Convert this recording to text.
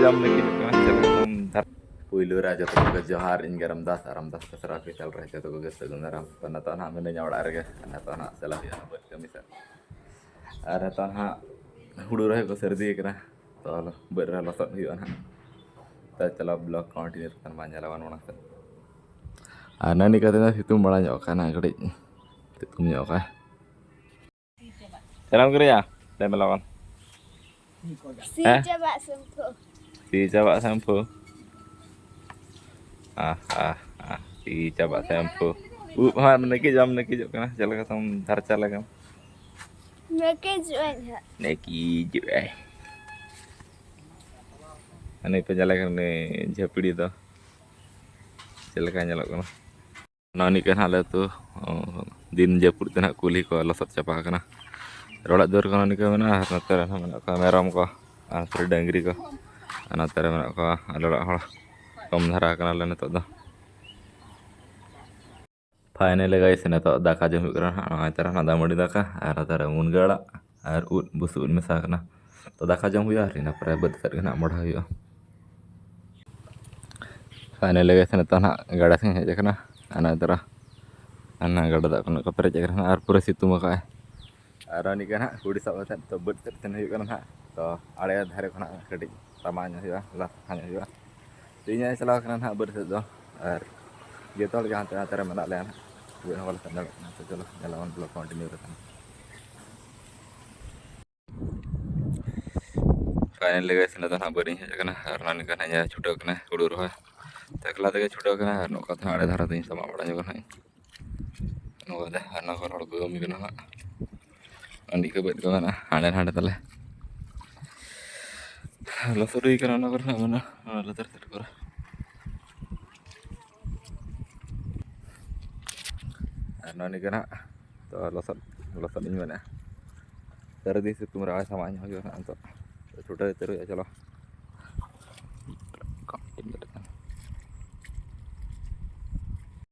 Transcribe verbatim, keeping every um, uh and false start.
ᱡᱚᱢ ᱞᱟᱹᱜᱤᱫ ᱠᱟᱱᱟ, ᱪᱮᱫ ᱞᱮᱠᱟ ᱵᱚᱱ ᱫᱷᱟᱨ-, ᱯᱩᱭᱞᱩ ᱨᱮ ᱡᱚᱛᱚ ᱠᱚᱜᱮ ᱡᱚᱦᱟᱨ, ᱤᱧ ᱜᱮ ᱨᱟᱢᱫᱟᱥ, ᱟᱨ ᱨᱟᱢᱫᱟᱥ ᱠᱚ ᱥᱟᱨᱟ ᱦᱚᱥᱯᱤᱴᱟᱞ ᱨᱮ ᱡᱚᱛᱚ ᱠᱚᱜᱮ ᱥᱟᱹᱜᱩᱱ ᱫᱟᱨᱟᱢ᱾ ᱛᱚ ᱱᱤᱛᱚᱜ ᱱᱟᱦᱟᱜ ᱢᱤᱱᱟᱹᱧᱟ ᱚᱲᱟᱜ ᱨᱮᱜᱮ, ᱱᱤᱛᱚᱜ ᱱᱟᱦᱟᱜ ᱪᱟᱞᱟᱜ ᱦᱩᱭᱩᱜᱼᱟ ᱵᱟᱹᱫᱽ ᱠᱟᱹᱢᱤ ᱥᱮᱫ᱾ ᱟᱨ ᱱᱤᱛᱚᱜ ᱱᱟᱦᱟᱜ ᱦᱩᱲᱩ ᱨᱚᱦᱚᱭ ᱠᱚ ᱥᱟᱹᱨᱫᱤ ᱠᱟᱱᱟ, ᱛᱚ ᱵᱟᱹᱫᱽ ᱨᱮ ᱞᱚᱥᱚᱫ ᱦᱩᱭᱩᱜᱼᱟ ᱱᱟᱦᱟᱜ᱾ ᱛᱚ ᱪᱟᱞᱟᱣ ᱵᱞᱚᱜ ᱠᱚᱱᱴᱤᱱᱤᱭᱩ ᱠᱟᱛᱮ ᱵᱚᱱ ᱧᱮᱞᱟ ᱵᱚᱱ ᱢᱟᱲᱟᱝ ᱥᱮᱫ᱾ ᱟᱨ ᱱᱟᱹᱱᱤ ᱠᱟᱛᱮ ᱫᱚ ᱥᱤᱛᱩᱝ ᱵᱟᱲᱟ ᱧᱚᱜ ᱠᱟᱱᱟ, ᱠᱟᱹᱴᱤᱡ ᱥᱤᱛᱩᱝ ᱧᱚᱜ ᱠᱟᱱᱟ᱾ ᱪᱟᱞᱟᱣ ᱠᱟᱱᱟ ᱭᱟ, ᱫᱮ ᱢᱮᱞᱟ ᱵᱚᱱ᱾ ᱥᱤ ᱦᱮᱸ? ᱪᱟᱵᱟᱜ ᱥᱮᱢᱯᱷᱩ᱾ ᱥᱤ ᱪᱟᱵᱟᱜ ᱥᱮᱢᱯᱷᱩ᱾ ᱟᱦ, ᱟᱦ, ᱟᱦ, ᱥᱤ ᱪᱟᱵᱟᱜ ᱥᱮᱢᱯᱷᱩ᱾ ᱩᱵ ᱦᱚᱸ ᱱᱟᱹᱠᱤᱡ ᱵᱟᱢ ᱱᱟᱹᱠᱤᱡᱚᱜ ᱠᱟᱱᱟ, ᱪᱮᱫ ᱞᱮᱠᱟ ᱛᱟᱢ ᱫᱷᱟᱨᱪᱟ ᱞᱮᱠᱟᱢ᱾ ᱱᱟᱹᱠᱤᱡᱚᱜ ᱟᱹᱧ ᱦᱟᱸᱜ᱾ ᱱᱟᱹᱠᱤᱡᱚᱜ ᱟᱭ᱾ ᱦᱟᱱᱮ ᱯᱮ ᱧᱮᱞᱮ ᱠᱟᱱ ᱩᱱᱤ ᱡᱷᱟᱹᱯᱲᱤ ᱫᱚ ᱪᱮᱫ ᱞᱮᱠᱟ ᱧᱮᱞᱚᱜ ᱠᱟᱱᱟ᱾ ᱱᱚᱜᱼᱚ ᱱᱤᱝᱠᱟᱹ ᱱᱟᱦᱟᱜ ᱟᱞᱮ ᱟᱹᱛᱩ, ᱚ, ᱫᱤᱱ ᱡᱟᱹᱯᱩᱫ ᱛᱮ ᱱᱟᱦᱟᱜ ᱠᱩᱞᱦᱤ ᱠᱚ ᱞᱚᱥᱚᱫ ᱪᱟᱵᱟ ᱟᱠᱟᱱᱟ᱾ ᱨᱚᱲᱟᱜ ᱫᱩᱣᱟᱹᱨ ᱠᱚ ᱱᱚᱜᱼᱚ ᱱᱤᱝᱠᱟᱹ ᱢᱮᱱᱟᱜᱼᱟ, ᱟᱨ ᱱᱚᱛᱮ ᱨᱮᱦᱚᱸ ᱢᱮᱱᱟᱜ ᱠᱚᱣᱟ ᱢᱮᱨᱚᱢ ᱠᱚ, ᱟᱨ ᱱᱚᱛᱮ ᱨᱮ ᱰᱟᱹᱝᱨᱤ ᱠᱚ, ᱟᱨ ᱱᱚᱛᱮ ᱨᱮ ᱢᱮᱱᱟᱜ ᱠᱚᱣᱟ ᱟᱞᱮ ᱚᱲᱟᱜ ᱦᱚᱲ᱾ ᱠᱚᱢ ᱫᱷᱟᱨᱟ ᱟᱠᱟᱱᱟᱞᱮ ᱱᱤᱛᱚᱜ ᱫᱚ᱾ Finally guys, ᱱᱤᱛᱚᱜ ᱫᱟᱠᱟ ᱡᱚᱢ ᱦᱩᱭᱩᱜ ᱠᱟᱱᱟ ᱱᱟᱦᱟᱜ᱾ ᱱᱚᱜᱼᱚᱭ ᱛᱟᱨᱟ ᱱᱟᱜ ᱫᱟᱜ ᱢᱟᱹᱰᱤ ᱫᱟᱠᱟ ᱟᱨ ᱱᱚᱛᱮ ᱨᱮ ᱢᱩᱱᱜᱟᱹ ᱟᱲᱟᱜ ᱟᱨ ᱩᱫ, ᱵᱩᱥᱩᱵ ᱩᱫ ᱢᱮᱥᱟ ᱟᱠᱟᱱᱟ᱾ ᱛᱚ ᱫᱟᱠᱟ ᱡᱚᱢ ᱦᱩᱭᱩᱜᱼᱟ ᱟᱨ ᱤᱱᱟᱹ ᱯᱚᱨᱮ ᱵᱟᱹᱫᱽ ᱥᱮᱫ ᱜᱮ ᱱᱟᱦᱟᱜ ᱢᱚᱦᱰᱟ ᱦᱩᱭᱩᱜᱼᱟ᱾ Finally guys, ᱱᱤᱛᱚᱜ ᱱᱟᱦᱟᱜ ᱜᱟᱰᱟ ᱥᱮᱫ ᱤᱧ ᱦᱮᱡ ᱟᱠᱟᱱᱟ᱾ ᱦᱟᱱᱟ ᱛᱟᱨᱟ ᱦᱟᱱᱟ ᱜᱟᱰᱟ ᱫᱟᱜ ᱠᱚ ᱱᱟᱜ ᱠᱚ ᱯᱮᱨᱮᱡ ᱟᱠᱟᱱᱟ ᱟᱨ ᱯᱩᱨᱟᱹ ᱥᱤᱛᱩᱝ ᱟᱠᱟᱫᱼᱟᱭ᱾ ᱟᱨ ᱱᱤᱝᱠᱟ ᱱᱟᱦᱟᱜ ᱦᱩᱲᱩ ᱥᱟᱵ ᱠᱟᱛᱮᱫ ᱛᱚ ᱵᱟᱹᱫᱽ ᱥᱮᱫ ᱥᱮᱱ ᱦᱩᱭᱩᱜ ᱠᱟᱱᱟ ᱱᱟᱦᱟᱜ᱾ ᱛᱚ ᱟᱲᱮ ᱫᱷᱟᱨᱮ ᱠᱷᱚᱱᱟᱜ ᱠᱟᱹᱴᱤᱡ ᱥᱟᱢᱟᱝ ᱧᱚᱜ ᱦᱩᱭᱩᱜᱼᱟ, ᱞᱟᱦᱟ ᱧᱚᱜ ᱦᱩᱭᱩᱜᱼᱟ᱾ ᱛᱮᱦᱮᱧ ᱤᱧ ᱪᱟᱞᱟᱣ ᱠᱟᱱᱟ ᱱᱟᱦᱟᱜ ᱵᱟᱹᱫᱽ ᱥᱮᱫ ᱫᱚ, ᱟᱨ ᱡᱚᱛᱚ ᱦᱚᱲ ᱜᱮ ᱦᱟᱱᱛᱮ ᱱᱟᱛᱮ ᱨᱮ ᱢᱮᱱᱟᱜ ᱞᱮᱭᱟ ᱱᱟᱦᱟᱜ, ᱵᱟᱹᱫᱽ ᱦᱚᱸ ᱵᱟᱞᱮ ᱥᱮᱱ ᱫᱟᱲᱮᱭᱟᱜ ᱠᱟᱱᱟ᱾ ᱛᱚ ᱪᱚᱞᱚ ᱧᱮᱞᱟᱵᱚᱱ vlog continue ᱠᱟᱛᱮ᱾ Finally guys, ᱱᱤᱛᱚᱜ ᱫᱚ ᱱᱟᱦᱟᱜ ᱵᱟᱹᱫᱽ ᱤᱧ ᱦᱮᱡ ᱟᱠᱟᱱᱟ ᱟᱨ ᱱᱚᱜᱼᱚ ᱱᱤᱝᱠᱟ ᱱᱟᱦᱟᱜ ᱤᱧ ᱪᱷᱩᱴᱟᱹᱣ ᱠᱟᱱᱟ ᱦᱩᱲᱩ ᱨᱚᱦᱚᱭ᱾ ᱮᱠᱞᱟ ᱛᱮᱜᱮ ᱪᱷᱩᱴᱟᱹᱣ ᱠᱟᱱᱟ ᱟᱨ ᱱᱚᱝᱠᱟ ᱛᱮ ᱱᱟᱦᱟᱜ ᱟᱲᱮ ᱫᱷᱟᱨᱮ ᱛᱮᱧ ᱥᱟᱢᱟᱜ ᱵᱟᱲᱟ ᱧᱚᱜᱚᱜ ᱱᱟᱦᱟᱜ᱾ ᱱᱚᱣᱟ ᱫᱚ ᱦᱟᱱᱟ ᱠᱚᱨᱮ ᱦᱚᱲ ᱠᱚ ᱠᱟᱹᱢᱤ ᱠᱟᱱᱟ ᱦᱟᱸᱜ᱾ ᱟᱹᱰᱤ ᱠᱚ ᱵᱟᱹᱫᱽ ᱠᱚ ᱢᱮᱱᱟᱜᱼᱟ ᱦᱟᱸᱰᱮ ᱱᱟᱰᱮ ᱛᱟᱞᱮ᱾ ᱞᱚᱥᱚᱫ ᱦᱩᱭ ᱠᱟᱱᱟ ᱚᱱᱟ ᱠᱚᱨᱮ ᱦᱟᱸᱜ ᱢᱮᱱᱟᱜᱼᱟ, ᱚᱱᱟ ᱞᱟᱛᱟᱨ ᱥᱮᱫ ᱠᱚᱨᱮ᱾ ᱟᱨ ᱱᱚᱜᱼᱚ ᱱᱤᱝᱠᱟᱹ ᱱᱟᱦᱟᱜ ᱛᱚ ᱞᱚᱥᱚᱫ, ᱞᱚᱥᱚᱫ ᱤᱧ ᱢᱮᱱᱟ᱾ ᱥᱟᱹᱨᱫᱤ ᱥᱤᱛᱩᱝ ᱨᱮ ᱥᱟᱢᱟᱜ ᱧᱚᱜ ᱦᱩᱭᱩᱜᱼᱟ ᱱᱟᱦᱟᱜ ᱱᱤᱛᱚᱜ᱾ ᱪᱷᱩᱴᱟᱹᱣ ᱩᱛᱟᱹᱨ ᱦᱩᱭᱩᱜᱼᱟ, ᱪᱚᱞᱚ᱾